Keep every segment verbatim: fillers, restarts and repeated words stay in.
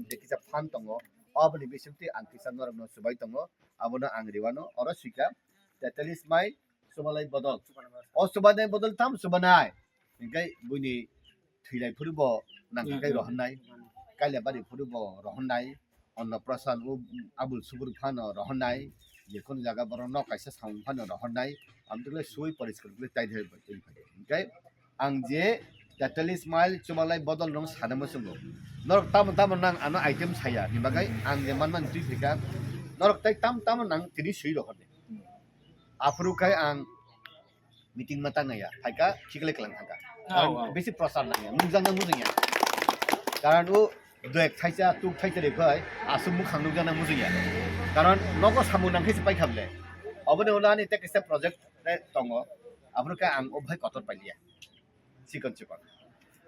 je kisa phan tongo, oboni bisingtwi ang kisa norokno chubai tongo, abono ang riwano, oro swikha tetalis mile chubalai bodol. O chubanai bodol tam chubanai, hinkhe buini thwilai phuru bo nangkha khe rohornai, kailabari phuru bo rohornai, Annaprasad o abul subur phano rohornai, jekunu jaga borok nok kaisa samung phano rohornai, amtwkle suwi poriskar khlai taithai bai twi phai. Hinkhe ang je tetalis mile chubalai bodol rok sana muchungo. Norok tamo tamo nang ano item saya ni bagwi ang je manmani twi phaikha, norok tai tamo tamo nang tini swi rohordi. Aphuru khai ang meeting ma tang ya, phaikha, khiklai klang thangkha. Karon bisi prosar nang ya, nukjakna mujung ya. Karon o dek thaisa, tuk thaisa de khai, aswk mukhang nukjakna mujung ya. Karon nogo samung nang khe se paikha bole. Oboni ulo ani tei kaisa project tongo. Aphuru khe ang o bhai kotor pailiya. Chikon chikon.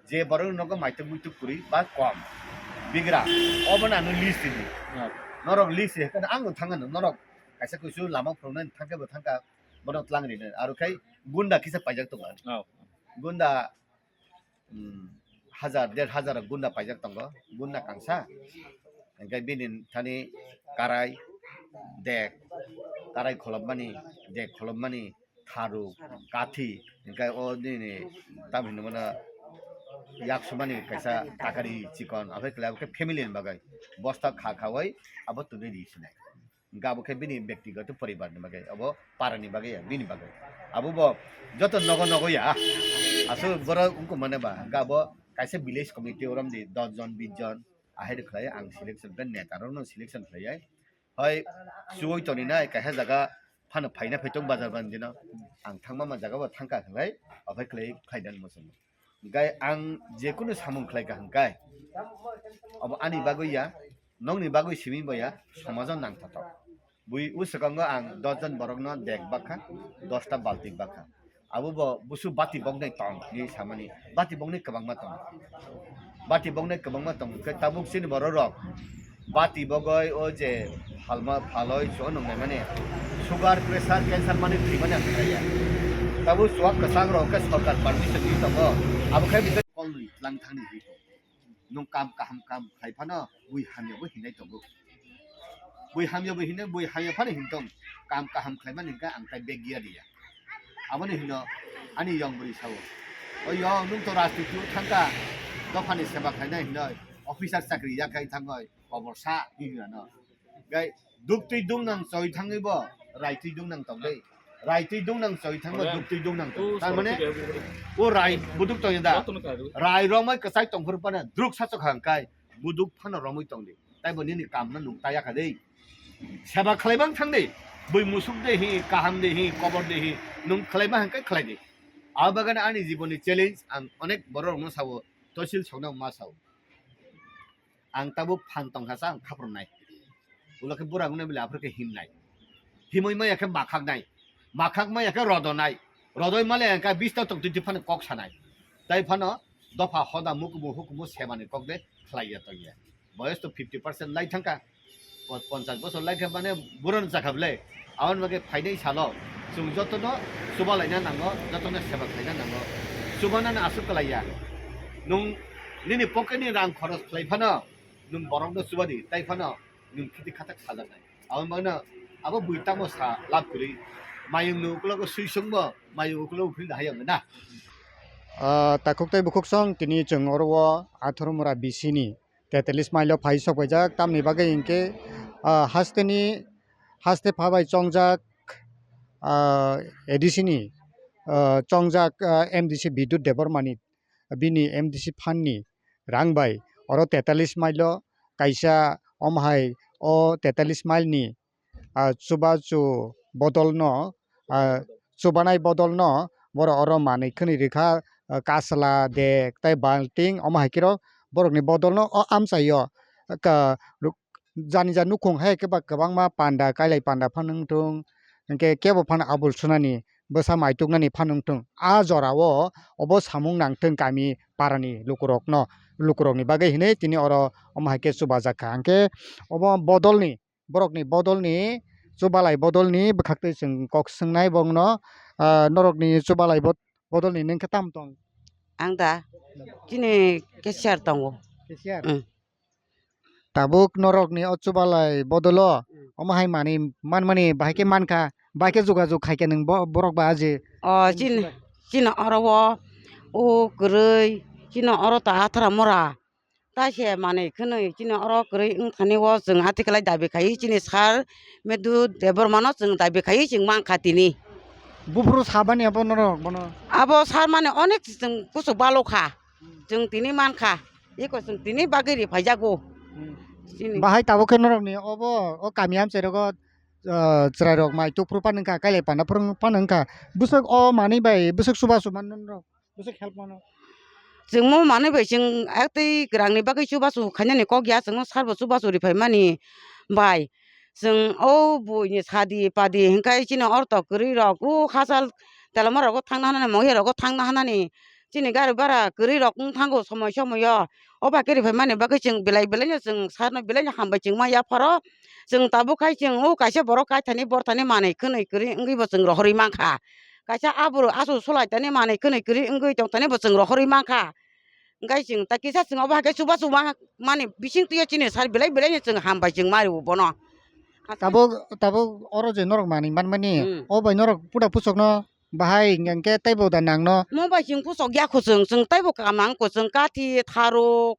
Je borok nogo maituk muituk kwrwi ba kom. Bigra. Obono ano list di. Norok list di. Ang thangano norok kaisa kusu lama phurungnani thangkhe bo thangkha. Bono tlang rinai. Aro khai gunda kisa paijak tongo. Gunda, um, hajar, der hajar gunda paijak tongo. Gunda kangsa. Hinkhe bini thani karai, dek, karai kholopmani, dek kholopmani, tharu, kathi, hinkhe o nini tam hinwi mano yak sumani kaisa takari chikon, aphai khlai abokhe family ni bagwi bosta kha khawi abo twnwi ri sinai. Hinkhe abo khe bini bektigoto poribar ni bagwi, abo para ni bagwi ya, bini bagwi. Abo bo joto nogo nogo ya, aswk borok wngkuk mane ba, hinkhe abo kaisa village committee orom di dos jon, bis jon, ahai rwkhlai ang selection khe neta rokno selection khlai ai. Hai, chuwi toni nai, kaisa jaga phano phaina phaitok bazar ban dino. Ang thangma ma jaga bo thangka hinlai, ophai khlai khlai dan mo simo. Gai ang jekunu samung khlai ka hingkai. Abo ani bagwi ya, nongni bagwi simi bo ya, somajo nang thothok. Bui u swkango ang dos jon borokno dek bakha, dos ta balti bakha. Abo bo busu bati boknai tong hinwi samani. Bati boknai kwbangma tong. Bati boknai kwbangma tong. Khe tabuk chini borok rok bati bogoi o je phalma phaloi so nung nai mani. Sugar, pressure, cancer mani thwi mani ang khlaiya. Tabuk chuwak kwchang rok khe sorkar permission di tongo. Abo khe bising kolnwi tlang thangni hinwi tong. Nung kam kaham kam khlai phano bui hamya bo hinai tongo. Bui hamya bo hino, bui hamya phano hin tong. Kam kaham khlai mani hinkhe ang tai bag giya diya. Aboni hino ani yong bwrwi sao, "O yong, nung to rajniti o thangka, dophani seba khlainai hinoi, officer chakri yakhai thangoi, kobor sa," hinwi ano. Gai duktwi dungnang choi thangwi bo raitwi dungnang tong dei. Raitwi dungnang choi thangwi duktwi dungnang tong. Tar mane o rai buduk tong da. Rai romoi kwchai tongphuru phano druk sa chokha hwnkhe buduk phano romwi tong di. Tai bo nini kam no nung ta yakha dei. Seba khlai bang thang dei. Bui musuk dei hi, kaham dei hi, kobor dei hi, nung khlai ma hwnkhe khlai di. Abo bagwi ani jibon ni challenge ang onek borok rok no sao, tosil sokna ma sao. Ang tabuk phan tongkha sa ang khapro nai. Ulo khe bura wngna bile aphuru khe him nai. Himoi maya khe makhak nai. Makhak maya khe rodo nai. Rodoi male ang kha bis ta tong twi phano kok sanai. Tai phano dopha hoda mukumu hukumu sebani kok de khlai ya tong ya. Boyos to fifty percent lai thangkha. Po-, ponchas bosor lai khe mane buron jakha bwle. Aboni bagwi phainai salo chwng jotono chuba laina nango, jotono seba khlaina nango. Chubanani aswk kwlai ya. Nwng nini pocket ni rang khoros khlai phano nwng borokno chuba di, tai phano nwng khiti khatak sajaknai. Aboni bagwino abo bui tamo sa lab kwrwi. Mayung ni ukologo swi songbo, mayung ukologo philda hai wngna. Ah, takhuk tei bukhuk song tini chwng oro o Athormura B C ni tetalis mile o phai sok paijak, tamni bagwi hinkhe, ah, hasteni, haste pha bai chongjak, ah, A D C ni, ah, chongjak, ah, M D C Bidut Debbarma ni, bini M D C phan ni rang bai oro tetalis mile o kaisa, omo hai o tetalis mile ni ah, chubachu bodolno, ah, chubanai bodolno borok oro manwi khwnwi rwkha, ah, kasla, dek, tei balting, omo hai khe borokni bodolno o amchaio ka-, ruk-, jani jani nukhung hai khe ba kwbangma panda, kailai panda phano wng thung, hinkhe kebo phano abul sunani, bwsa mai tuknani phano wng thung. A jorao obo samung nang thung kami parani lukurokno, lukurokni bagwi hinwi tini oro omo hai khe chubajak kha. Hinkhe obo bodolni, borokni bodolni, chubalai bodolni bwkhaktwi chwng kok swngnai bongno, ah, norokni chubalai bod-, bodolni nwng khe tamo tong? Ang da chini cashier tongo. Cashier? Mm. Tabuk norokni o chubalai bodolo Hmm. omo hai manwi manmani bahai khe mankha, bahai khe jogajog khaikhe nwng bo-, borok ba aji. O, chini, chini oro o, o kwrwi, chini oro ta athra mora. Ta se manwi khwnwi chini oro kwrwi wngthani o chwng athikhlai dabi khai chini sir Medu Debbarmano chwng dabi khai chwng mankha tini. Buphuru sabani abo norok bono? Abo sir mani onek chwng kuchuk balokha. Chwng tini mankha. Eko chwng tini bagwi ri phaijago. Hmm. Chini. Bahai tabuk khe norokni obo o kami amchai rogo, ah, chwrai rok mai tukphuru phano wngkha, kailai panda phuru phano wngkha. Bwswk o manwi bai bwswk chubachu mano norok? Bwswk help mano? Chwng mo manwi bai chwng ektwi kwrangni bagwi chubachu khainani kok ya, chwngno sir bo chubachu ri phaimani bai. Chwng o buini sadi padi hwnkhe chini ortho kwrwi rok o hachal telamorogo thangna hanani, mongya rogo thangna hanani. Chini gari bara kwrwi rok wng thango somoi somoi o. O bai khe ri phaimani bagwi chwng belai belai no chwng sir no belai no hambai chwng ma yapharo. Chwng tabuk khai chwng o kaisa borok kaithani borthani manwi khwnwi kwrwi wngwi bo chwng rohorwi mankha. Kaisa aboro aswk sulaitani manwi khwnwi kwrwi wngwi tongthani bo chwng rohorwi mankha. Hwnkhe chwng ta kisa chwng obo hai khe chubachu ma-, mani bising twiyo chini sir belai belai no chwng hambai chwng ma rio bono. Tabuk, tabuk oro je norok manwi manmani, Hmm. o bai norok puda puchokno bahai hwnkhe teibo da nangno? Mo bai chwng puchok ya kho chwng, chwng teibo kam nang kho chwng kathi, tharuk,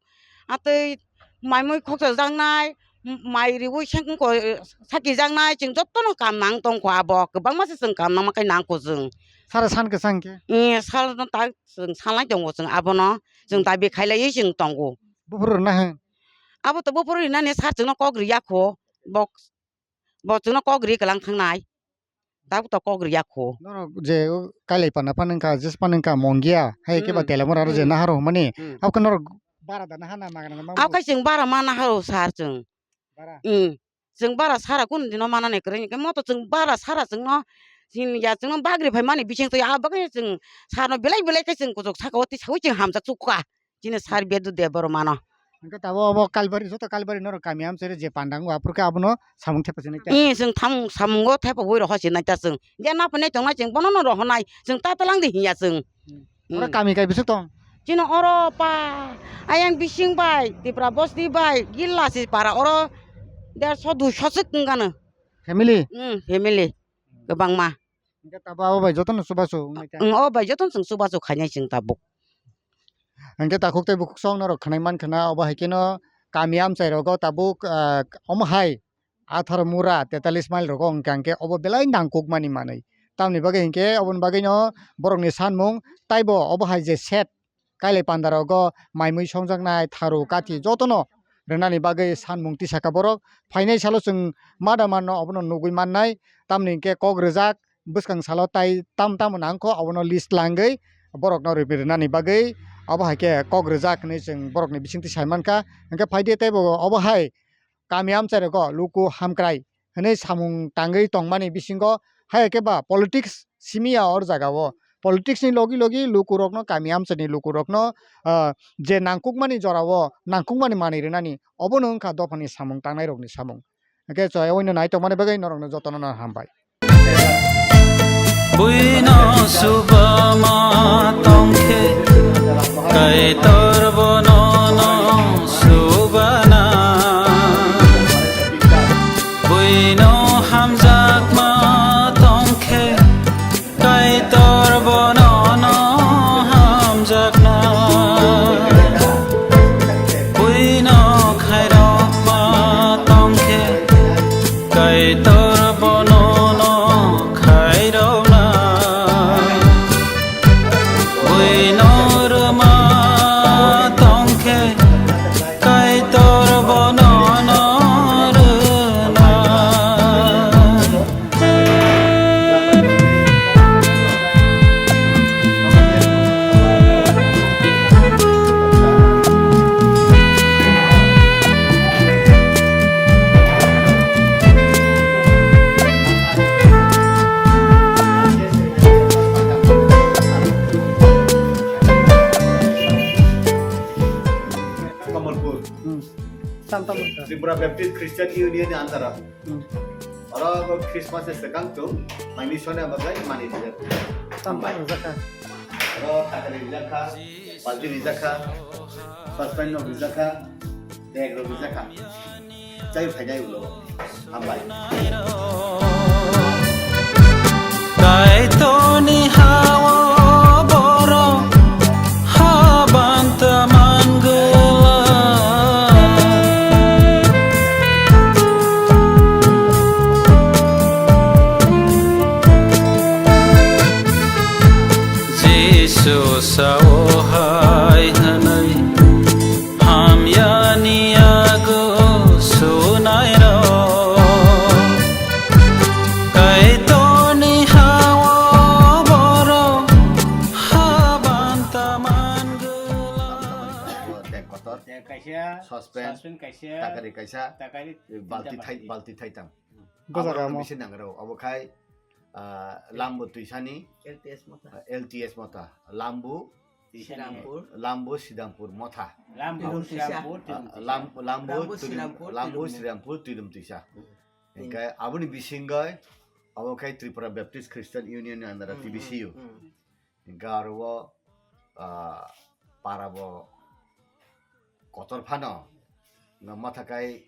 atwi mai mui khoksa jaknai, m-, mai riwi sengkung ko, eh, saki jaknai, chwng jotono kam nang tong kho abo, kwbangma se chwng kam nangma khe nang kho chwng. Sara san kwchang khe? Eh, sal no ta chwng salnai tongo chwng abono, chwng dabi khailaiwi chwng tongo. Buphuru rwna hwn? Abo to buphuru rinani sir chwngno kok riya kho, bo, bo chwngno kok ri kwlang thangnai. Tabuk to kok riya kho. Norok je o kailai panda phano wngkha, jesa phano wngkha, mongya, hai khe ba Hmm. telamora aro je Hmm. naharo hwnmani. Hmm. Abo khe norok bara da naha na magana na ma Abo khe chwng bara ma naharo sir chwng. Bara? Hmm. Chwng bara sara kunu dino manani kwrwi hwnkhe moto chwng bara sara chwngno chini ya chwngno bagri phaimani bising twi abo khe chwng sarno belai belai khe chwng kuchuk saka o tisaui chwng hamjak chukha. Chini sir Bedu Debbarmano. Hwnkhe tabuk obo Kalbari, joto Kalbari norok kami amchai je panda wngo, aphuru khe abono samung thepa sinai ta? Ee, chwng tham-, samungo thepa ui rohor sinai ta chwng. Je naphunai tongnai chwng bonono rohornai, chwng ta twlang di hinya chwng. Hmm. Oro Hmm. kami kai bwswk tong? Chini oro pa, ayang bising bai, Tipra bosti bai, gilla si para oro derso duiso swk wngkano. Family? Hmm, family. Kwbangma. Hwnkhe tabuk abo bai jotono chubachu wngnai ta? Ang o bai jotono chwng chubachu khainai chwng tabuk. Hwnkhe takhuk tei bukhuk song norok khwnai mankha na, obo hai kheno kami amchai rogo tabuk, ah, omo hai atharo mura tetalis mile rogo hwnkha hwnkhe obo belai nangkukmani manwi. Tamni bagwi hinkhe oboni bagwino borokni sanmung taibo obo hai je set kailai panda rogo mai mui songjaknai, tharu, kathi jotono rwnani bagwi sanmung tisaka borok. Phainai salo chwng mada manno obono nugwi mannai, tamni hinkhe kok rwjak bwskang salo tai tam tamo nangkho obono list langwi borokno rw-, rwnani bagwi obo hai khe kok rwjak hinwi chwng borokni bisingtwi sai mankha. Hinkhe phaidi teibo obo hai kami amchai rogo luku hamkrai hinwi samung tangwi tongmani bisingo hai khe ba politics simi ya or jaga o. Politics ni logi logi luku rokno, kami amchai ni luku rokno, ah, je nangkukmani jora o nangkukmani manwi rwnani, obono wngkha dophani samung tangnai rokni samung. Hwnkhe chwng oino nai tongmani bagwi norokno jotono no hambai. Buino subama tongkhe, Kaitor bono no subana. Buino hamjakma tongkhe, Kaitor bono no hamjakna. Buino khairokma tongkhe, Kaitor bono no khairokna. Buino rwma tongkhe, Kaitor bono no rwna. Kamalpur. Hmm. Tam, tam, tam. Tripura Baptist Christian Union ni under o. Hmm. Oro bo Christmas ni swkang chwng mai mission ni bagwi mani rijak. Tam, tam, rijak kha. Oro thakari rijak kha, balti rijak kha, suspension rijak kha. Ek rok rijak kha. Chai phainai ulo. Hambai. Kaitorni hao borok habanta mangwla. Jisu sao hai hwnwi hamyani yago sunairok. Kaitorni hao borok habanta mangwla. Teng kotor. Teng kaisa, Sospen. Sospen kaisa. Takari kaisa. Takari Balti tinta thai, balti. Balti thaitang. Bwsakamo. Abo bisi nangrao. Abo khai, ah, Lambu twisani, L T S motha. Ah, L T S motha. Lambu, Srirampur. Lambu Srirampur motha. Lambu Tirumtwisa. Srirampur, Ah, Tirumtwisa. Lam-, Lambu Lambu Tirum-, Srirampur, Lambu Tirumtwisa. Srirampur Tirumtwisa. Hmm. Hingke aboni bisingo abo khai Tripura Baptist Christian Union ni under Hmm, T B C U. Hmm, hmm. Hingke aro o, ah, para bo kotor phano, nga motha kai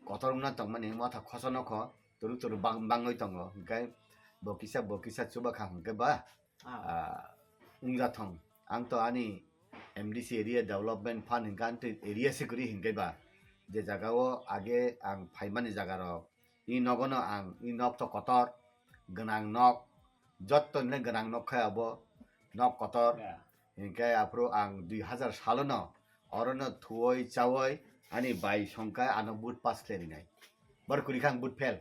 kotor wngna tongmani motha khosa nokho, turuk turuk bang-, bangwi tongo, hingke bo kisa, bo kisa chuba kha hingke ba, Ah. ah, wngya thong. Ang to ani M D C area development fund hingke ang to area se kwrwi hingke ba, je jaga o age ang phaimani jaga rok, I nogono ang, i nok to kotor, gwnang nok, jotto ni gwnang nok khai abo, nok kotor. Yeah. Hinkhe aphuru ang dui hazar salono, orono thuoi chaoi, ani bai songkha ano vote pass khlai rinai. Bor kwrwi kha ang vote fail.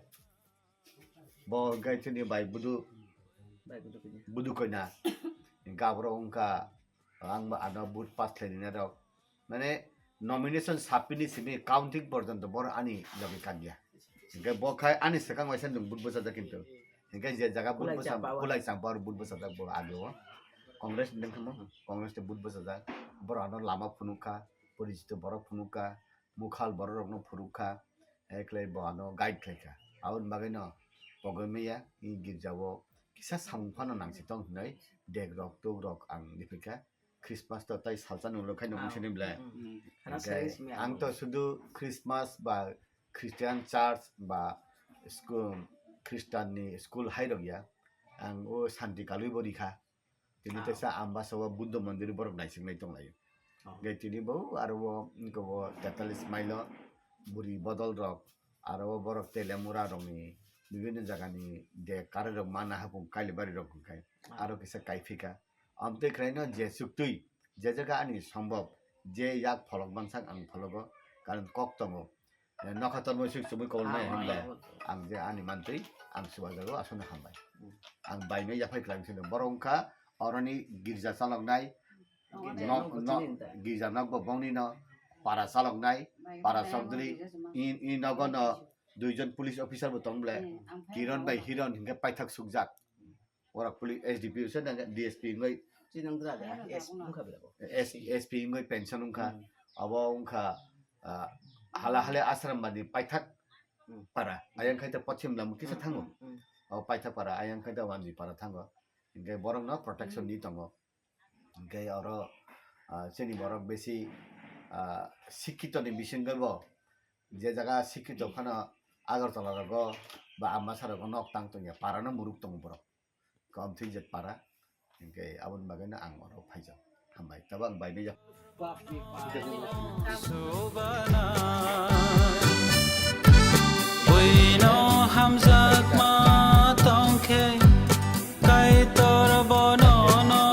Bo hinkhe chini bai budu, Bai budu kanya. Budu koina. Hinkhe aphuru wngkha, ang ba ano vote pass khlai rinai rok. Mane nomination submit ni simi counting porjonto bor ani logi kagya. Hinkhe bo khai ani swkang waisa nwng vote bwchajak kintu. Hinkhe je jaga vote Kulai bwcham-, Champa o. Kulai Champa o vote bwchajak bo age o. Congress ni wngkha mo, Congress ni vote bwchajak. Bor ano lama phunukha, porichito borok phunukha, mukhal borok rokno phunukha. Eklai bo ano guide khlaikha. Aboni bagwi no pogwi maya i girja o kisa samung phano nangsi tong hinwi dek rok tuk rok ang niphaikha. Christmas to tai salsa nunglo khai nung Ah, sini ble. Mm. Khana Hinkhe sai simi ang ang to sudu Christmas ba Christian church ba school, Christian ni school hai rok ya. Ang o Santi kalwi bo rikha. Tini Ah. tesa Ambasa o Buddha mandir borok naising lai tong lai. Oh. Gai tini bo aro o ingko bo tetalis mailo buri bodol rok aro o borok Telemura rok ni bibinno jaga ni de kare rok mana hapung kailibari rok hwnkhai Ah. aro kisa kaiphika. Amtwi khwlaino je chuktwi, je jaga ani sombhob, je yak pholok bangsang ang phologo, karon kok tongo. Eh, nokha tormoi suk chumui kobol maya Ah, hwnle, ah. ang je ani mantwi, ang chubajago, aswkno hambai. Hmm. Ang baimai yaphai kwlangwi sino. Borok wngkha oroni girja chaloknai, Girja nok, nok nok, kuchini ta. Girja nok bo bongni no para chaloknai, para chokdri, i, i nogo no duijon police officer bo tong ble, Kiron bai Hiron hinkhe paithak sukjak. Ora puli S D P o se nang D S P wngwi Chinang dra da, S wngkha bela bo. S, S P wngwi pension wngkha. Hmm. Abo wngkha, ah, hala hale Asrambani paithak Hmm. para. Ayang khai ta Pochim Lam kisa Hmm, thango. Hmm, hmm. Abo paithak para, ayang khai ta Wanji para thango. Hinkhe borok no protection Hmm. ni tongo. Hinkhe oro, ah, chini borok besi, ah, sikkito ni bisingo bo je jaga sikkito Hmm. phano Agartala rogo ba Ambasa rogo nok tang tongya, para no muruk tongo borok. Kom thwijak para, hinkhe aboni bagwi no ang oro phaijak. Hambai, tabo ang bai nijak. Subana, buino hamjakma tongkhe, Kaitor bono no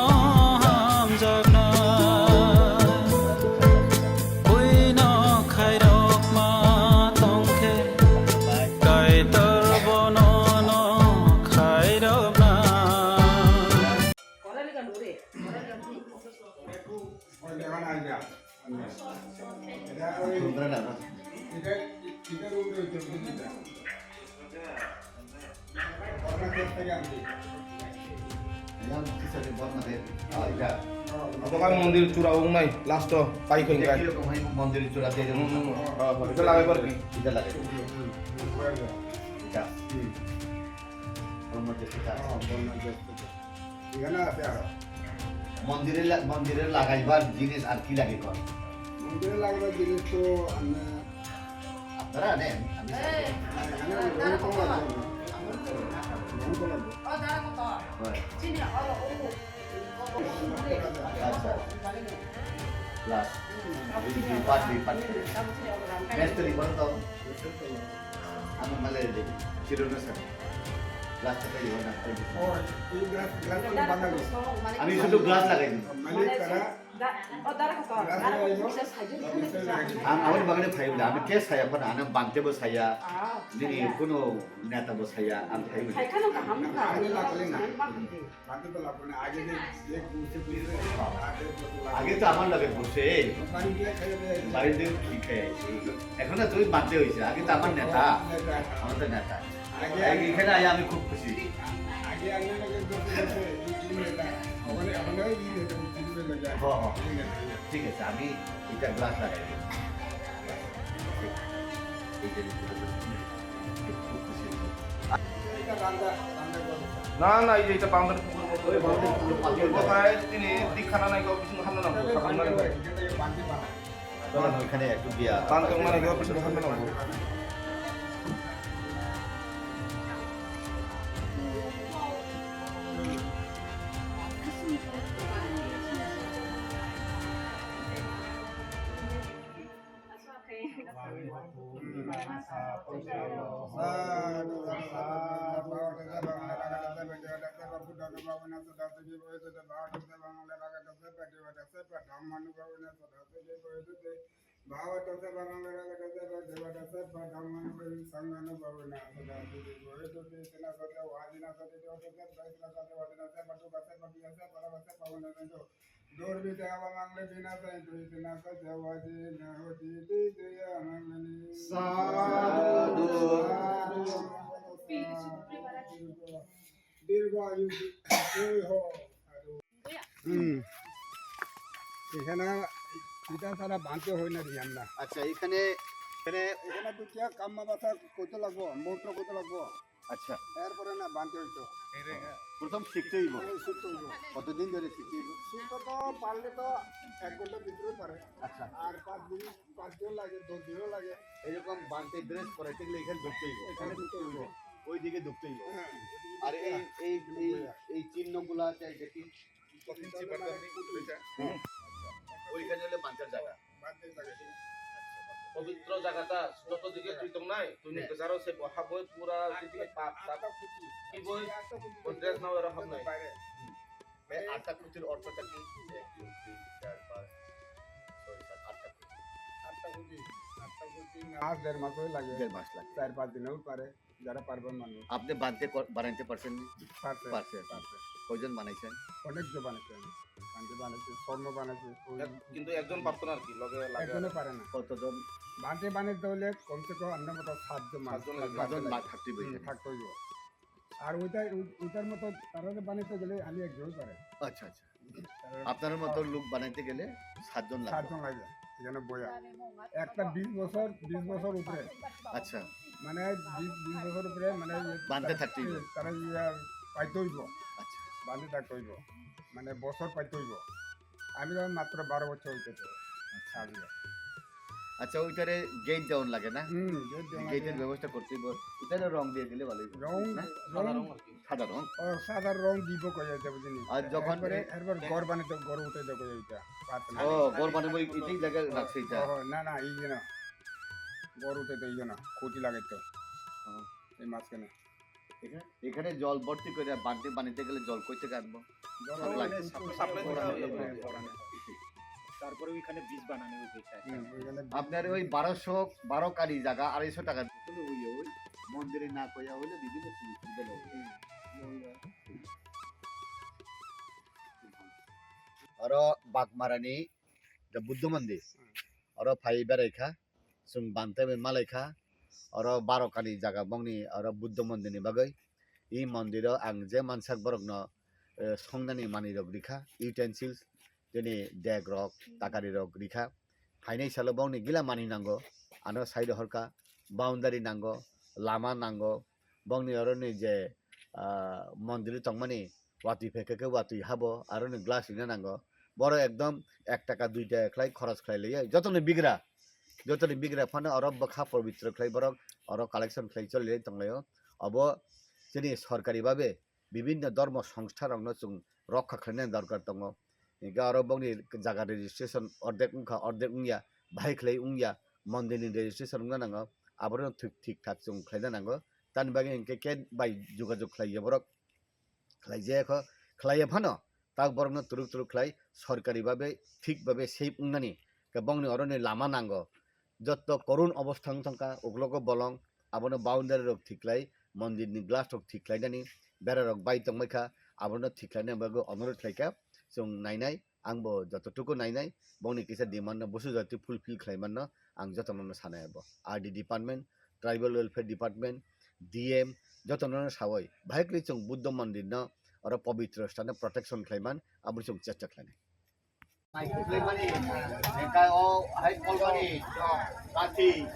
hamjakna. Buino khairokma tongkhe, Kaitor bono no khairokna. Obo khe mondir chura wngnai, last o pai khe hwnkhai. Mondir chura tei Hmm, hmm. Oh, oh, ita lagai par ki? Ita lagai. Ita. Hmm. Mondir la-, mondir lagaibar jinis ar ki lage kor? Mondir lagaibar jinis to amne Tara ne? Hoi. Acha. Last. Di part, di part. Next to di part to. Ano male di. Chiro na sir. Last to di. Ami sudu glass lagai di. Malik tara. Ang aboni bagwi phai bwle, ang khe saya phano, ang bante bo saya, nini kuno neta bo saya, ang phai bwle. আগে তো আমার লগে বসে, বাড়িতে কি খাই আছি। এখন না তুমি বাদ দেওয়া হয়েছে, আগে তো আমার নেতা, আমার তো নেতা। আগে, আগে এখানে আয়া আমি খুব খুশি। আগে আগে আগে করতে করতে দুই তিন ঘন্টা। ওখানে ওখানে ওই দুই ঘন্টা, তিন ঘন্টা লাগে। হ, হ। ঠিক আছে, আমি এটা গ্লাস লাগাই দিই। এই যে খুব খুশি। না, না, এই যে এটা বাউন্ডারি পুকুর মতো। ওই বাউন্ডারি পুকুর পাশে ওটা। কোথায় তিনি দিক খানা নাই, কাউকে কিছু খানা না, খানা না। ওখানে একটু দিয়া। বান্ধ মানে গিয়ে অফিসে বসানো লাগবো। Bhagavato sabbamangarakatase padhammanubhavena sadasiti bhoyatute sanganubhavena sadasiti bhoyatute tena satya vajina satya dhyana satya vajina sabba dukha sabba bhiya sabba rava sabba undanantu durvita avamangale vinasayantu tena satya vajina hoti vijaya mangale. Sadhu. Dirgha ayu joi ho. হুম। এখানে এটা ছাড়া বানতে হয় না রে আমরা। আচ্ছা, এখানে, এখানে এখানে তো কি কাম্মা বাসা কত লাগবো, মোটর কত লাগবো? আচ্ছা। এরপরে না বানতে হইতো। প্রথম শিখতে হইব। হ্যাঁ, শিখতে হইব। কতদিন ধরে শিখতে হইব? শিখতে তো পারলে তো এক ঘন্টা ভিতরে পারে। আচ্ছা। আর পাঁচ দিন, পাঁচ দিন লাগে, দশ দিনও লাগে। এরকম বানতে ড্রেস করাইতে গেলে এখানে ঢুকতে হইব। এখানে ঢুকতে হইব। ওইদিকে ঢুকতে হইব। হ্যাঁ। আর এই, এই, এই, এই চিহ্নগুলা চাই দেখি। ওইখানে হলে বানচার জায়গা। পবিত্র জায়গাটা যত দিকে তুই তো নাই, তুই নিজে যারো সে বহাবো পুরা দিকে পাপ, পাপ। কি বই? ওই ড্রেস নাও এরকম নাই। এই আটটা কুটির অর্থটা কি? এক, দুই, তিন, চার, পাঁচ, ছয়, সাত, আটটা কুটি। আটটা কুটি, আটটা কুটি। মাস, দেড় মাসও লাগে। দেড় মাস লাগে। চার পাঁচ দিনেও পারে। যারা পারবে মানুষ। আপনি বানতে কর-, বানাইতে পারছেন নি? পারছে, পারছে। পারছে। কয়জন বানাইছেন? অনেক জন বানাইছে আমি। বানতে বানাইছে, স্বর্ণ বানাইছে, ওই এক-, কিন্তু একজন পারতো না আর কি, লগে লাগে একজনও আর। পারে না। কতজন? বানতে বানাইতে হলে কমসে কম আমরা মতো সাতজন মানুষ সাতজন লাগে। সাতজন বা-, থাকতে হুম, হইবে। থাকতে হইব। আর ওইটা, ওই-, ওইটার মতো তারা বানাইতে গেলে আমি একজনই পারে। আচ্ছা, আচ্ছা। আপনার মতো লোক বানাইতে গেলে সাতজন লাগবে। সাতজন লাগে, এখানে বয়া। একটা বিশ বছর, বিশ বছর উপরে। আচ্ছা। মানে বিশ, বিশ বছর উপরে, মানে ইয়ে বানতে তারা, থাকতে হইব। তারা ইয়ে পাইতে হইব। আচ্ছা। বানতে থাকতে হইব। মানে বছর পাইতে হইব। আমি যখন মাত্র বারো বছর হইতেছে। আচ্ছা। আচ্ছা, ওইটারে গেট দেওয়ান লাগে না? হুম, গেট দেওয়ান লাগে। গেটের ব্যবস্থা করতে হইব। এটারে রং দিয়ে দিলে ভালো হইব। রং, না? রং, সাদা রং আর কি। সাদা রং? ও, সাদা রং দিব কই এটা বুঝিনি। আর যখন এরপরে, এ- এরপর ঘর বানাইতে, ঘর উঠে দেবো এটা। পারছে না। ও, ঘর বানাইবো, এই জায়গায় রাখছে এটা। ও, না, না, এই যে না। ঘর উঠে তো এই যে না, খুঁটি লাগাইতো। হ্যাঁ। এই মাঝখানে। এখানে, এখানে জল ভর্তি করে বালতি বানাইতে গেলে জল কই থেকে আনবো? জল সাপ্লাই। ওখানে সাপ্লাই, সাপ্লাই করা করা হয়। হয়। তারপরে ওইখানে ব্রিজ বানানো হয়েছে একটা। হুম, ওইখানে আপনার ওই বারোশো, বারো কানি জায়গা আড়াইশো টাকা। তাহলে ওই, ওই মন্দিরে না কইয়া হইলে বিভিন্ন সুযোগ সুবিধা লব। Oro Bagmarani the Buddha Mandir. Oro phai berai kha. Chwng bante bai malai kha, oro baro kani jaga bongni oro Buddha mondir ni bagwi. I mondir o ang je mansak borok no, eh, songnani manwi rok rikha, utensils, tini dek rok, takari rok rikha. Phainai salo bongni gila manwi nango, ano side o horkha, boundary nango, lama nango, bongni oro ni je, ah, mondir o tongmani watwi phai khe khe watwi habo, aro ni glass rina nango. Boro ekdom ek taka dui taka khlai khoros khlai liya, joto ni bigra. Jotoni bigra phano oro bwkha pobitro khlai borok oro collection khlai choli tonglaio. Obo chini sorkari babe bibinno dhormo songstharokno chwng rokha khlainani dorkar tongo. Hinkhe oro bokni jaga registration ordek wngkha, ordek wngya, bahai khlai wngya, mondirni registration wngna nango, aborokno thik, thik thak chwng khlaina nango. Tamni bagwi hinkhe khe bai jogajog khlaiya borok, khlaijaya kho, khlaiya phano, tak borokno turuk turuk khlai, sorkari babe, thik babe safe wngnani, khe bongni oroni lama nango. Jotto korun obostha wng thangkha, uklogo bolong, abono boundary rok thik khlai, mondirni glass rok thik khlainani, bera rok bai tongbaikha, abono thik khlainani bagwi onurodh khlaikha, chwng nainai, ang bo jototuku nainai, bongni kisa demand no busu jati fulfill khlai manno, ang jotono no sanai abo. R D department, tribal welfare department, D M, jotono no sawoi, bahai kwrwi chwng Buddha mondir no oro pobitro stano protection khlai man, abo chwng chesta khlainai. Hai kolmani, hai kolmani, kathi.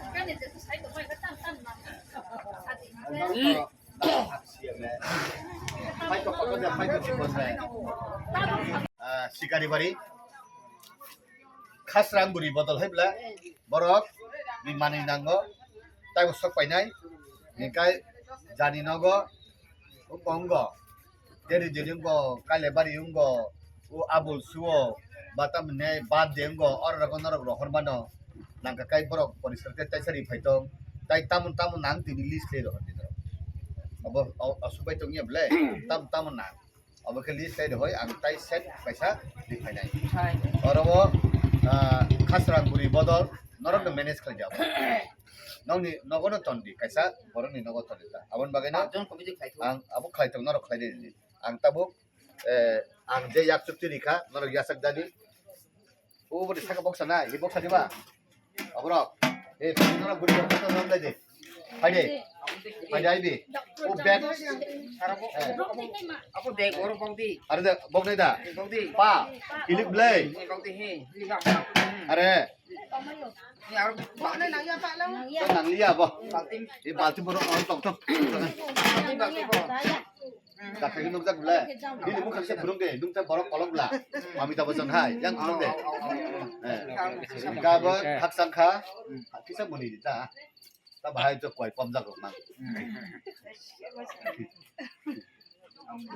Ah, Sikaribari, Khasrang buri bodol hai bla, borok ni manwi nango, taibo sok painai, hinkhe jani nogo, o kongo, Deri deri wngkho, Kailabari wngkho, o Abul suo, ba tamni ne bad de wngkho, oro rok norok rohor mano, nangkha kai borok poriskar khe taisa ri phai tong, tai tamon tamon nang tini list le rohor di norok. Obo o- osubai tongya ble, tamon tamon nang. Obo khe list le rohoi ang tai set kaisa ri phai nai. Oro o, ah, Khasrang buri bodol norok no manage khlai di abo. Nokni nogo no ton di kaisa, borok ni nogo ton di ta. Aboni bagwi no Jon committee khlai thung. Ang abo khlai tong norok khlai di. Ang tabuk, eh, ang je yak chukti rikha, norok yasak jadi. O bodi saka boksa na, hi boksa diba? Aborok, eh, norok buri boksa norok dai de. Hai de. Hai de, hai de. O bag. Eh. Apo bag oro bok di. Are de, bok dai da. Bok di. Pa, kilik blai. Bok di, he. Are. Ni aro bok di. Nang liya bo. Balti. Eh, balti borok, oh, tok, tok. Balti, balti borok. Dakhai nukjak bwle. Bini bwkhak se phunuk de, nukjak borok kolok bwla. Amitabh Bachchan hai, yang phunuk de. Eh. Gabo khakchang kha. Kisa muni di ta. Ta bahai to koi pomjak rok mang.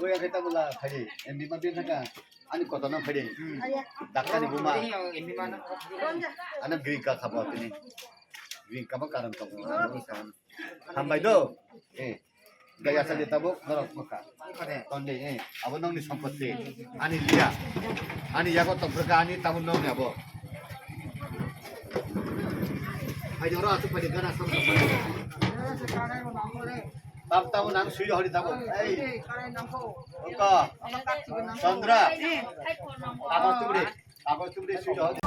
Oi, akhe ta bwla phai. Em bima bin thaka. Ani koto na phai de. Doctor ni buma. Ana green ka khabo tini. Green ka ma karan to. Hambai do. Eh. Gaya sa de tabuk norok maka. Tonde, eh, abo nongni sompoti. Ani liya. Ani yago tongpreka ani tabuk nongni abo. Hai jora asuk pai gana sam. Tab tabuk nang sui hori tabuk. Ei. Oka. Chandra. Abo tubri. Abo tubri sui hori.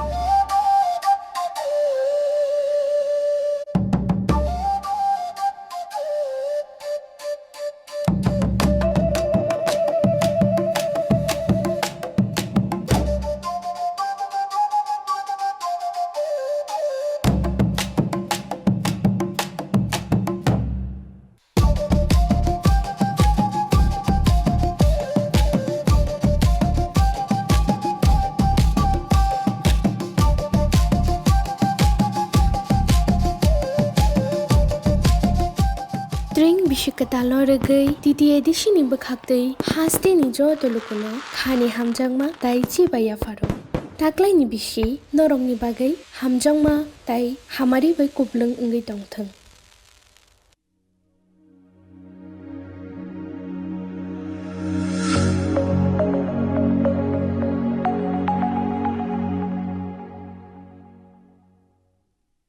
Twrwng bisi kwtal no rwgwi T T A D C ni bwkhaktwi hasteni joto lukuno khani hamjakma tai chibai yapharo. Taklaini bisi norokni bagwi hamjakma tai hamari bai kuplwng wngwi tongthwng.